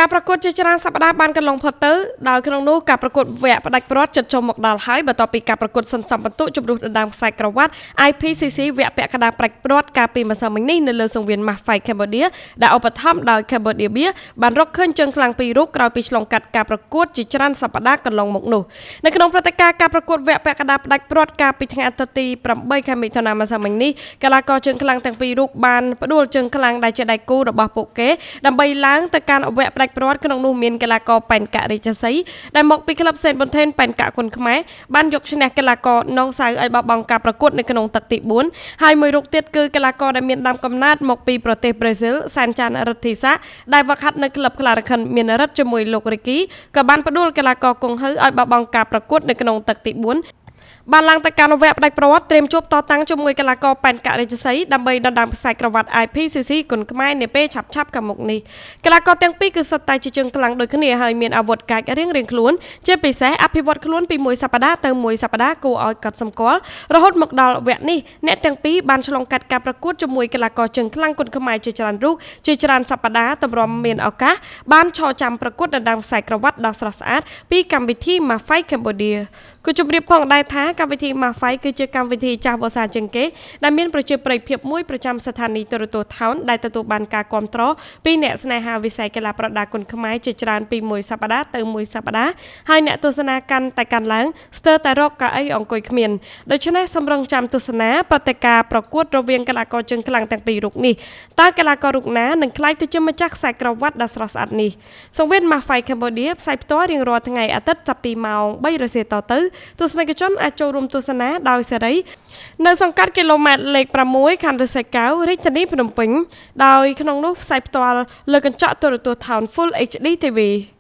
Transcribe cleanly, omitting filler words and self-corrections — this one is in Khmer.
ការប្រកួតជាច្រើនសប្តាហ៍បានកន្លងផុតទៅដោយក្នុងនោះការប្រកួតវគ្គផ្ដាច់ព្រាត់ជិតចូលមកដល់ហើយបន្ទាប់ពីការប្រកួតសន្សំពិន្ទុជម្រុះដណ្ដើមខ្សែក្រវ៉ាត់ IPCC វគ្គពាក់កណ្ដាលផ្ដាច់ព្រាត់កាលពីម្សិលមិញនេះនៅលើសង្វៀន Muay Fight Cambodia ដែលឧបត្ថម្ភដោយ Cambodia Beer បានរកឃើញជើងខ្លាំងពីររូបក្រោយពីឆ្លងកាត់ការប្រកួតជាច្រើនសប្តាហ៍កន្លងមកនោះនៅក្នុងព្រឹត្តិការណ៍ការប្រកួតវគ្គពាក់កណ្ដាលផ្ដាច់ព្រាត់កាលពីថ្ងៃអាទិត្យទី8ខែមិថុនាម្សិលមិញនេះកីឡាករជើងខ្លាំងទាំងពីររូបបានផ្ដួលជើងខ្លាំងដែលជាដៃគូរបស់ពួកគេដើម្បីឡើងទៅកាន់វគ្គផ្ដាច់ព្រាត់ក្នុងនោះមានកីឡាករប៉ែនកាក់រាជសីដែលមកពីក្លឹបសេនប៊ុនថេនប៉ែនកាក់គុនខ្មែរបានយកឈ្នះកីឡាករនងសៅឲ្យបោះបង់ការប្រកួតនៅក្នុងទឹកទី4ហើយមួយរូបទៀតគឺកីឡាករដែលមានដើមកំណើតមកពីប្រទេសប្រេស៊ីលសែនចាន់រិទ្ធីសាដែលវឹកហាត់នៅក្លឹបក្លារខិនមានរិទ្ធជាមួយលោករីគីក៏បានផ្ដួលកីឡាករកុងហៅឲ្យបោះបង់ការប្រកួតនៅក្នុងទឹកទី4បានឡើងទៅកាន់វគ្គផ្ដាច់ប្រវត្តិត្រៀមជួបតតាំងជាមួយកីឡាករប៉ែនកាក់រាជសីដើម្បីដណ្ដើមខ្សែក្រវ៉ាត់ IPCC គុនខ្មែរនាពេលឆាប់ៗខាងមុខនេះកីឡាករទាំងពីរគឺសុទ្ធតែជាជើងខ្លាំងដូចគ្នាហើយមានអាវុធកាចរៀងៗខ្លួនជាពិសេសអភិវឌ្ឍខ្លួនពីមួយសប្តាហ៍ទៅមួយសប្តាហ៍គួរឲ្យកត់សម្គាល់រហូតមកដល់វគ្គនេះអ្នកទាំងពីរបានឆ្លងកាត់ការប្រកួតជាមួយកីឡាករជើងខ្លាំងគុនខ្មែរជាច្រើនរូបជាច្រើនសប្តាហ៍ទម្រាំមានឱកាសបានឈរចាំប្រកួតដណ្ដើមខ្សែក្រវ៉ាត់ដ៏ស្រស់ស្អាតពីកម្មវិធី Muay Fight Cambodia គូជម្រាបផងដែរថាកម្មវិធី Muay Fight គឺជាកម្មវិធីចាស់វស្សាជាងគេដែលមានប្រជាប្រិយភាពមួយប្រចាំស្ថានីយ៍ទូរទស្សន៍ថោនដែលទទួលបានការគាំទ្រពីអ្នកស្នេហាវិស័យកីឡាប្រដាល់គុនខ្មែរជាច្រើនពីមួយសប្តាហ៍ទៅមួយសប្តាហ៍ហើយអ្នកទស្សនាកាន់តែកាន់ឡើងស្ទើរតែរកកៅអីអង្គុយគ្មានដូច្នេះសូមរងចាំទស្សនាព្រឹត្តិការណ៍ប្រកួតរវាងកីឡាករជើងខ្លាំងទាំងពីររូបនេះតើកីឡាកររូបណានឹងក្លាយទៅជាម្ចាស់ខ្សែក្រវ៉ាត់ដ៏ស្រស់ស្អាតនេះសង្វៀន Muay Fight Cambodia ផ្សាយផ្ទាល់រៀងរាល់ថ្ងៃអាទិត្យចាប់ពីម៉ោង3រសៀលតទៅទស្សនិកជនអាចចូលរួមទស្សនាដោយសេរីនៅសង្កាត់គីឡូម៉ែត្រលេខ6ខណ្ឌឫស្សីកែវរាជធានីភ្នំពេញដោយក្នុងនោះផ្សាយផ្ទាល់លើកញ្ចក់ទូរទស្សន៍ Town Full HD TV។